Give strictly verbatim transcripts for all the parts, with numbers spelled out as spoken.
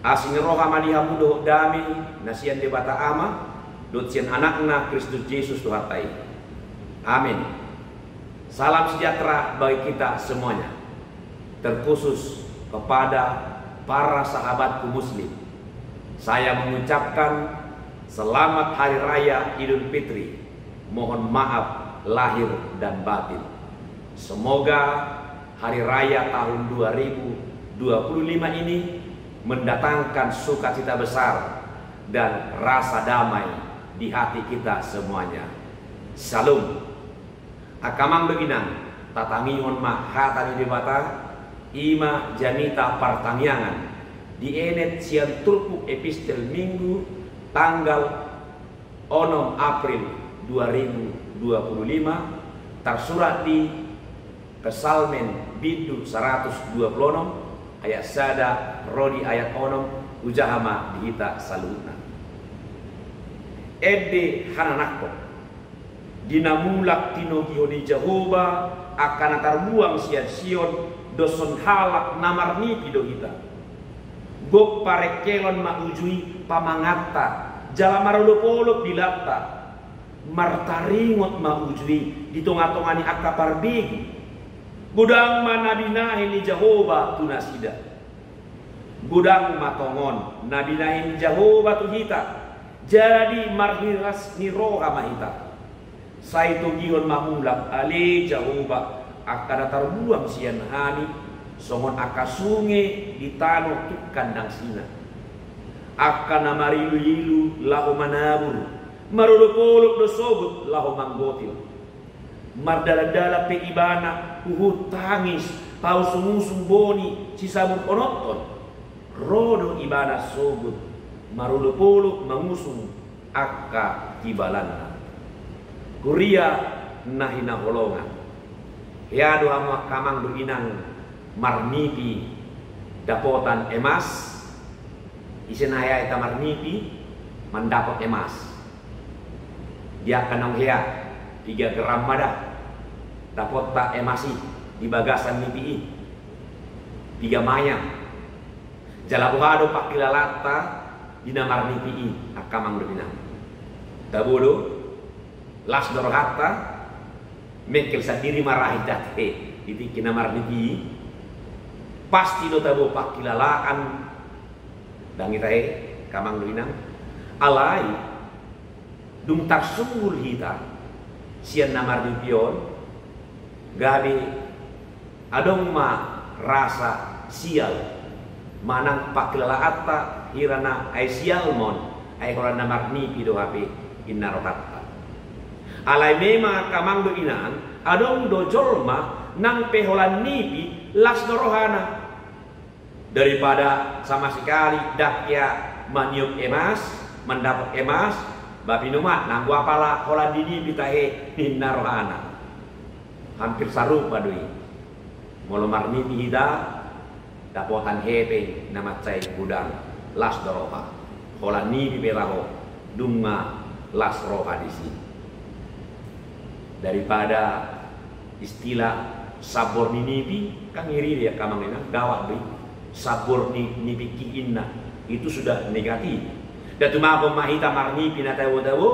Asi ni roha ma di hamu dohot dame na sian Debata Ama dohot sian Anakna Kristus Jesus Tuhanta i. Amin. Salam sejahtera bagi kita semuanya, terkhusus kepada para sahabatku Muslim. Saya mengucapkan selamat Hari Raya Idul Fitri. Mohon maaf lahir dan batin. Semoga Hari Raya tahun dua ribu dua puluh lima ini mendatangkan sukacita besar dan rasa damai di hati kita semuanya. Shalom. Angka amang dohot inang, tatangihon ma hata ni Debata, i ma jamita partangiangan dienet sian turpuk epistel Minggu tanggal onom April dua ribu dua puluh lima, tarsurat di Psalmen bindu saratus dua puluh onom, ayat sada ro di ayat onom. Hujaha ma di hita saluhutna. Ende hananangkon, di na mulak tinogihon ni Jahowa angka na tarbuang sian Sion, doshon halak na marnipi do hita. Gok parengkelon ma uju i pamanganta, jala marolopolop dilanta. Martaringot ma uju i di tongatonga ni angka parbegu. Godang ma na binahen ni Jahowa tu nasida. Godang ma tongon na binahen ni Jahowa tu hita. Jadi marhiras ni roha ma hita. Sai togihon ma mulak, ale Jahowa, angka na tarbuang sian hami, songon angka sunge di tano tungkan dangsina. Angka na mariluilu laho manabur, marolopolop do sogot laho manggotil. Mardalandalan pe ibana huhut tangis, pausungusung boni sisaburhononhon. Ro do ibana sogot marolopolop mangusung angka tibalanna. Huria na hinaholongan, hea do hamu angka amang dohot inang marnipi dapotan emas? Ise na hea hita marnipi mandapot emas? Di angka naung hea, piga gram ma da dapotta emas i di bagasan nipi i? Piga mayam? Jala boha do pangkilalaanta di na marnipi i, angka amang dohot inang? Tabo do? Las do rohanta? Mengkel sandiri ma ra hita tahe di tingki na marnipi i? Pasti do tabo pangkilalaan. Ndang i tahe, angka amang dohot inang. Alai dung tarsungul hita sian na marnipi on, gabe adong ma rasa sial manang pangkilalaanta, hira na ai sial ma on, ai holan na marnipi do hape inna rohanta. Alai memang, angka amang dohot inang, adong do jolma nang pe holan nipi las do rohana. Daripada sama sekali ndang hea maniop emas, mandapot emas, ba pinomat, nanggo apala holan di nipi tahe, ninna rohana. Hampir sarupa do i. Molo marnipi hita, dapotan hepeng na mansai godang, las do roha. Holan nipi pe taho, nunga las roha disi. Daripada istilah sambor ni nipi, kan ngeri do i, angka amang dohot inang, gawat do i. Sambor ni nipingki inna, itu sudah negatif. Nda tumagon ma hita marnipi na tabo-tabo,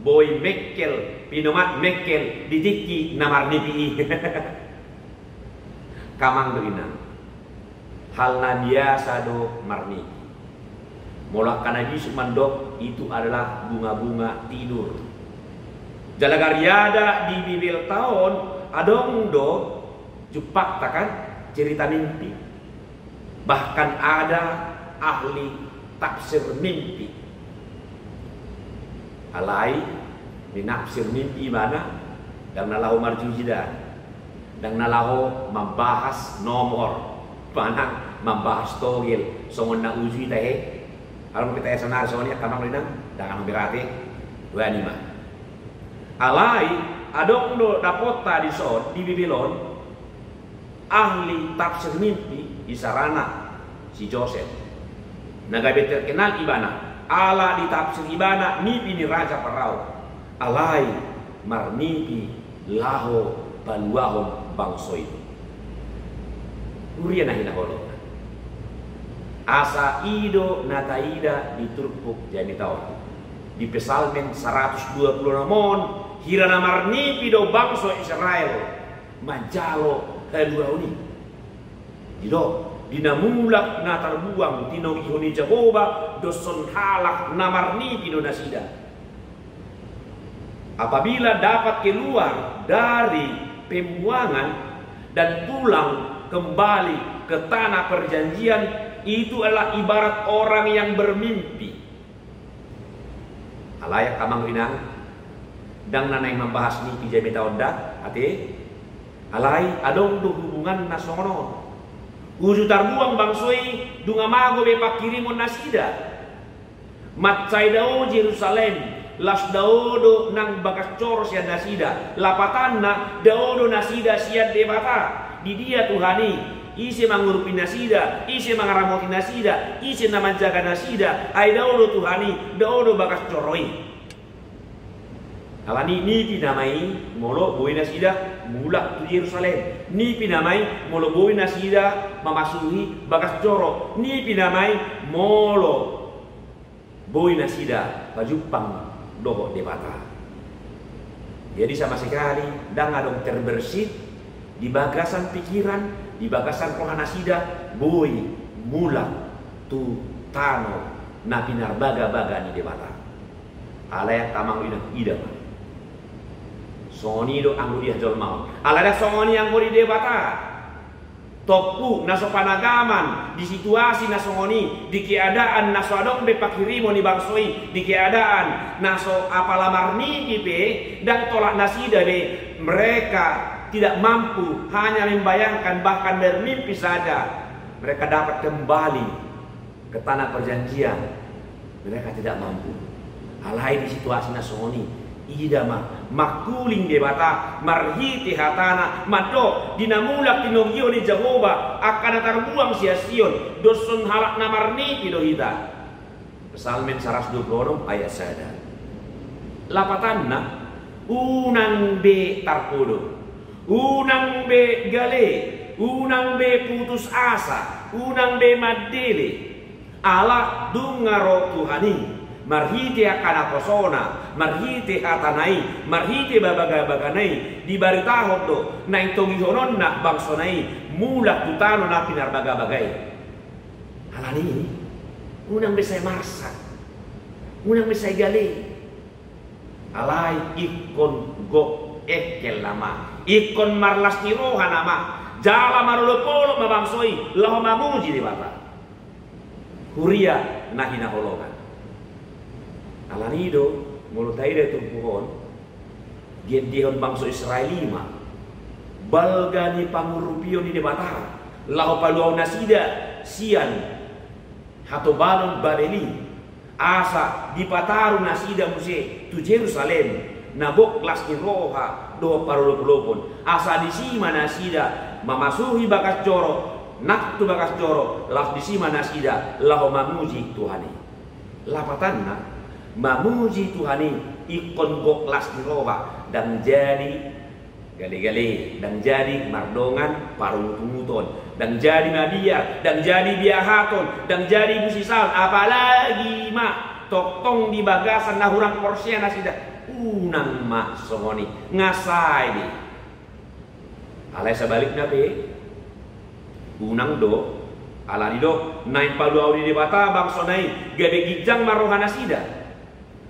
boi mengkel, pinomat mengkel di tingki na marnipi i. Angka amang dohot inang, hal na biasa do marnipi. Molo angka na bisuk mandok, itu adalah bunga-bunga tidur. Jala gariada di Bibelta on adong do jumpangta, kan, cerita mimpi. Bahkan ada ahli tafsir mimpi. Alai minafsir mimpi ibana, ndang na laho marjujidan, ndang na laho mambahas nomor manang mambahas togel songon na uju i tahe. Alai molo hita esa na songon i, angka amang dohot inang, ndang adong berarti. Dua ni ma. Alai adong do dapotta dison di Bibel on, ahli tafsir mimpi, isarana si Josep. Na gabe terkenal ibana ala ditafsir ibana nipi ni raja Parao. Alai marnipi laho paluahon bangso i. Huria na hinaholongan, Asa i do na taida di turpuk jamita on. Di Psalmen saratus dua pulu onom on, hira na marnipi do bangso Israel manjalo haluaon i. Didok, di na mulak na tarbuang tinogiho ni Jahowa, doshon halak na marnipi do nasida. Apabila dapat keluar dari pembuangan dan pulang kembali ke tanah perjanjian, itu adalah ibarat orang yang bermimpi. Alai angka amang inang, ndang na naeng mambahas nipi jamita on da, ate? Alai adong do hubunganna songon on. Uju tarbuang bangso i, nunga mago be panghirimon nasida. Mansai dao Jerusalem, laos dao do nang bagas joro sian nasida. Lapatanna, dao do nasida sian Debata. Di dia Tuhan i? Ise mangurupi nasida, ise mangaramoti nasida, ise na manjaga nasida? Ai dao do Tuhan i, dao do bagas joro i. Alani i nipi nama i molo boi nasida mulak tu Jerusalem. Nipi nama i molo boi nasida mamasuhi bagas joro. Nipi nama i molo boi nasida pajumpang dohot Debata. Jadi sama sekali ndang adong terbersit di bagasan pikiran, di bagasan roha nasida boi mulak tu tano na pinarbagabaga ni Debata. Alai angka amang inang, ida ma. Songon i do anggo di hajolmaon. Alai ndang songon i anggo di Debata. Tompu na so panagaman di situasi na songon i, di keadaan na so adong be panghirimon ni bangso i, di keadaan na so apala marnipi pe, ndang tolap nasida be, mereka tidak mampu, hanya membayangkan, bahkan bermimpi saja, mereka dapat kembali ke tanah perjanjian, mereka tidak mampu. Alai di situasi na songon i, ida ma, mangkuling Debata marhite hatana, mandok, di na mulak tinogihon ni Jahowa angka na tarbuang sian Sion, doshon halak na marnipi do hita. Psalmen saratus dua pulu onom ayat sada. Lapatanna, unang be tarpodo, unang be gale, unang be putus asa, unang be mandele. Ala dung ro Tuhan i, marhite angka naposona, marhite hatana i, marhite babagabagana i, dibaritahon do naeng togihononna bangsona i mulak tu tano na pinarbagabaga i. Alani i, unang be sai marsak, unang be sai gale. Alai ingkon gok engkel nama, ingkon marlas ni roha nama, jala marolopolop ma bangso i laho mamuji Debata. Huria na hinaholongan. Alani i do, molo taida turpuk on, diendehon bangso Israel i ma balga ni pangurupion ni Debata laho paluahon nasida sian hatobanon Babel i, asa dipataru nasida muse tu Jerusalem, na gok las ni roha dohot parolopolopon, asa disi ma nasida mamasuhi bagas joro, nang tu bagas joro, laos disi ma nasida laho mamuji Tuhan i. Lapatanna, mamuji Tuhan i ingkon gok las ni roha, ndang jadi galegale, ndang jadi mardongan parungutunguton, ndang jadi mabiar, ndang jadi biahaton, ndang jadi busisaon, apalagi ma tongtong di bagasan na hurang porsea nasida. Unang ma songon i, nga sae be. Alai sabalikna pe, unang do, ala didok naeng paluahon ni Debata bangsona i, gabe ginjang ma roha nasida.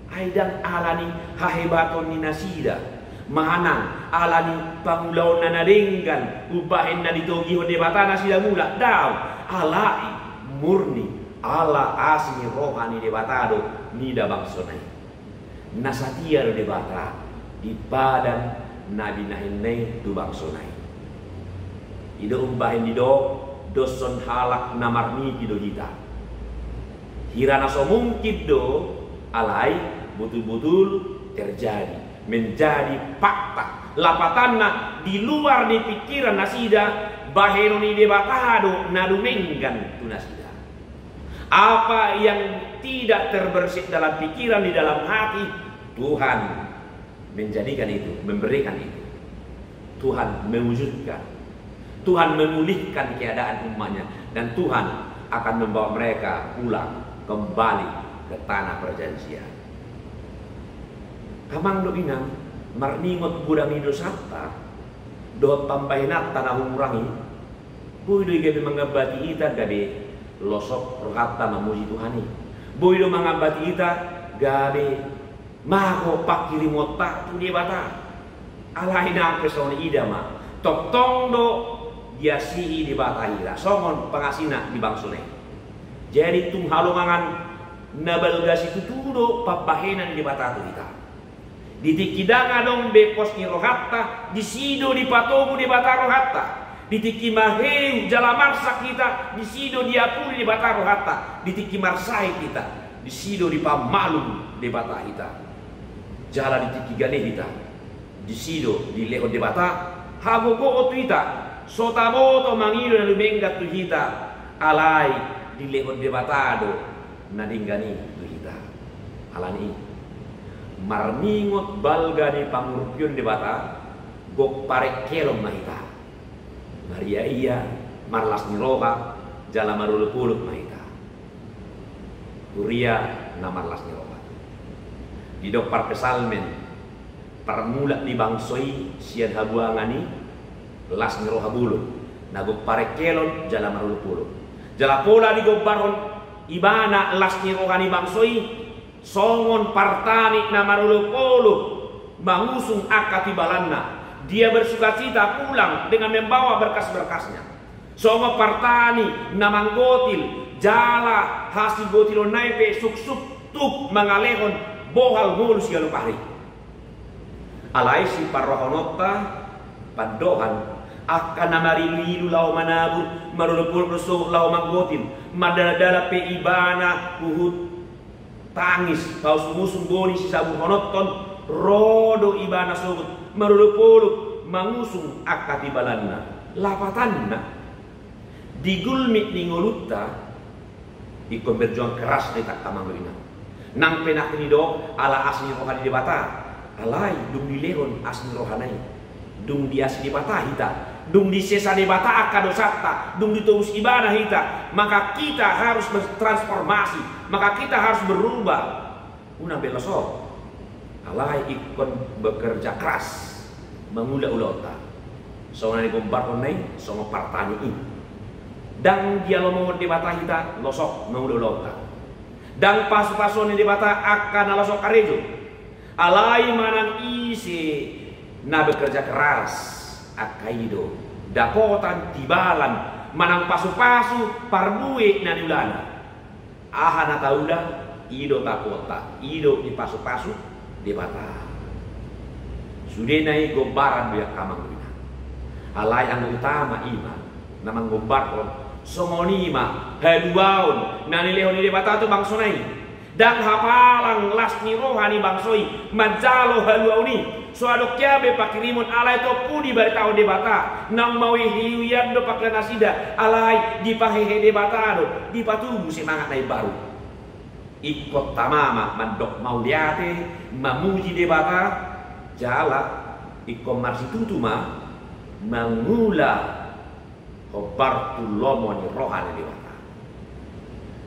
Ai ndang alani hahebaton ni nasida, manang alani pangulaonna na denggan umbahen na ditogihon Debata nasida mulak, daong. Alai murni ala asi ni roha ni Debata do nida bangsona i. Na satia do Debata di padan na binahenna i tu bangsona i. I do umbahen didok, doshon halak na marnipi do hita. Hira na so mungkin do, alai botul-botul terjadi, menjadi fakta. Lapatanna, di luar ni pikiran nasida, bahenon ni Debata do na dumenggan tu nasida. Apa yang tidak terbersit dalam pikiran, di dalam hati, Tuhan menjadikan itu, memberikan itu. Tuhan mewujudkan. Tuhan memulihkan keadaan umat-Nya. Dan Tuhan akan membawa mereka pulang kembali ke tanah perjanjian. Amang dohot inang, marningot godang ni dosanta dohot pambahenanta na hurang i, boi do i gabe mangambati hita gabe losok rohanta mamuji Tuhan i. Boi do mangambati hita gabe mago pangkirimonta tu Debata. Alai nang pe songon i, ida ma, tongtong do diasihi Debata hita songon pangasina di bangsona i. Jadi tung halongangan na balga situtu do pambahenan ni Debata tu hita. Di tingki ndang adong be pos ni rohanta, disi do dipatogu Debata rohanta. Di tingki maheu jala marsak hita, disi do diapuli Debata rohanta. Di tingki marsahit hita, disi do dipamalum Debata hita. Jala di tingki gale hita, disi do dilehon Debata hagogoon tu hita. So taboto mangido na dumenggan tu hita, alai dilehon Debata do na denggan i tu hita. Alani i, marningot balga ni pangurupion Debata, gok parengkelon ma hita. Mariaia, marlas ni roha, jala marolopolop ma hita. Huria na marlas ni roha, didok parpsalmen, parmulak ni bangso i sian habuangan i las ni roha bolon, na gok parengkelon jala marolopolop. Jala pola digombarhon ibana las ni roha ni bangso i songon partani na marolopolop mangusung angka tibalanna. Dia bersukacita pulang dengan membawa berkas-berkasnya. Songon partani na manggotil, jala hasil gotilonna i pe suksuk tuk mangalehon bohal ngolu siganup ari. Alai siparrohahononta pandohan, angka na mariluilu laho manabur, marolopolop do sogot laho manggotil, mardalandalan pe ibana huhut tangis, pausungusung do ni sisaburhononhon, ro do ibana sogot marolopolop mangusung angka tibalanna. Lapatanna, di gulmit ni ngolunta ingkon berjuang keras do hita, amang dohot inang. Nang pe nangkin didok ala asi ni roha ni Debata, alai dung dilehon asi ni rohana i, dung diasi Debata hita, dung disesa Debata angka dosanta, dung ditobus ibana hita, maka kita harus bertransformasi, maka kita harus berubah. Unang be loso, alai ingkon bekerja keras mangula ulaonta. Songon na digombarhonna i, songon partani i. Ndang dialomohon Debata hita losok mangula ulaonta. Ndang pasupasuon ni Debata angka na losok karejo. Alai manang ise na bekerja keras, angka i do dapotan tibalan manang pasupasu parbue na niulana. Aha na taula, i do tapotta, i do dipasupasu Debata. Sudena i gombaran do i, amang dohot inang. Alai anggo utama i ma na manggombarhon, songon i ma haluaon na nilehon ni Debata tu bangsona i. Ndang hapalang las ni roha ni bangso i manjalo haluaon i. So adong hea be pangkirimon, alai tompu dibaritahon Debata. Naung mauiuian do pangkirimon nasida, alai dipahehe Debata do, dipatubu semangat na imbaru. Ingkon tama ma mandok mauliate, mamuji Debata, jala ingkon marsitutu ma mangula hombar tu lomo ni roha ni Debata.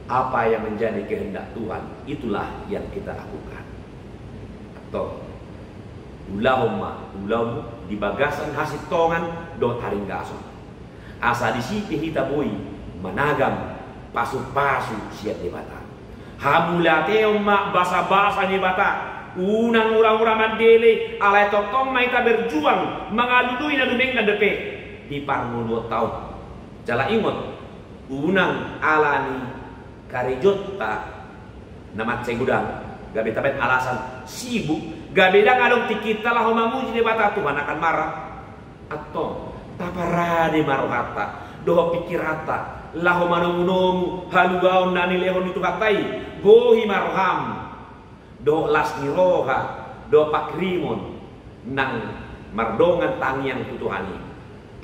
Apa yang menjadi kehendak Tuhan, itulah yang kita lakukan. Antong, ulahon ma ulaonmu di bagasan hasintongan dohot haringgason, asa disi pe hita boi managam pasupasu sian Debata. Hamauliateon ma basabasa ni Debata. Unang murahura mandele, alai tongtong ma hita berjuang mangalului na dumenggan dope di parngoluonta on. Jala ingot, unang ala ni karejonta na mansai godang gabe tabaen alasan sibuk, gabe ndang adong tingkinta laho mamuji Debata, Tuhan akan marah. Antong, taparade ma rohanta dohot pingkiranta laho manomunomu haluaon na nilehon ni Tuhanta i. Gohi ma roham dohot las ni roha dohot pangkirimon nang mardongan tangiang tu Tuhan i,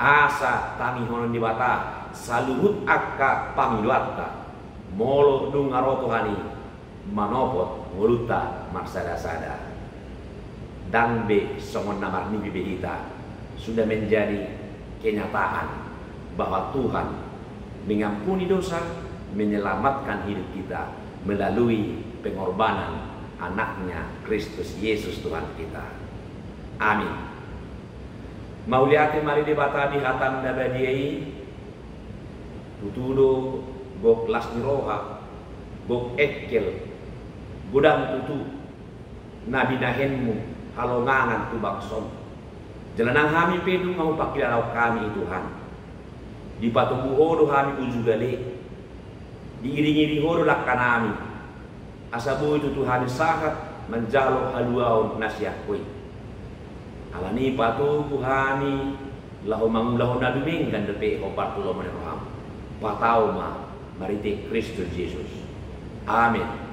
asa tangihonon ni Debata saluhut angka pangidoanta. Molo dung ro Tuhan i manopot ngolunta marsadasada, ndang be songon na marnipi be hita. Sudah menjadi kenyataan bahwa Tuhan mengampuni dosa, menyelamatkan hidup kita melalui pengorbanan Anaknya, Kristus Yesus Tuhan kita. Amin. Mauliate ma di Debata di hataM na badia i. Tutu do, gok las ni roha, gok engkel, godang tutu na binahenMu halongangan tu bangsoM. Jala nang hami pe nunga hupangkilalahon hami i Tuhan. Dipatogu Ho do hami uju gale, diiringiring Ho do langkanami, asa boi tutu hami sahat manjalo haluaon na sian Ho i. Alani i patogu hami laho mangulahon na dumenggan dope hombar tu lomo ni rohaM. Patau ma marhite Kristus Jesus. Amen.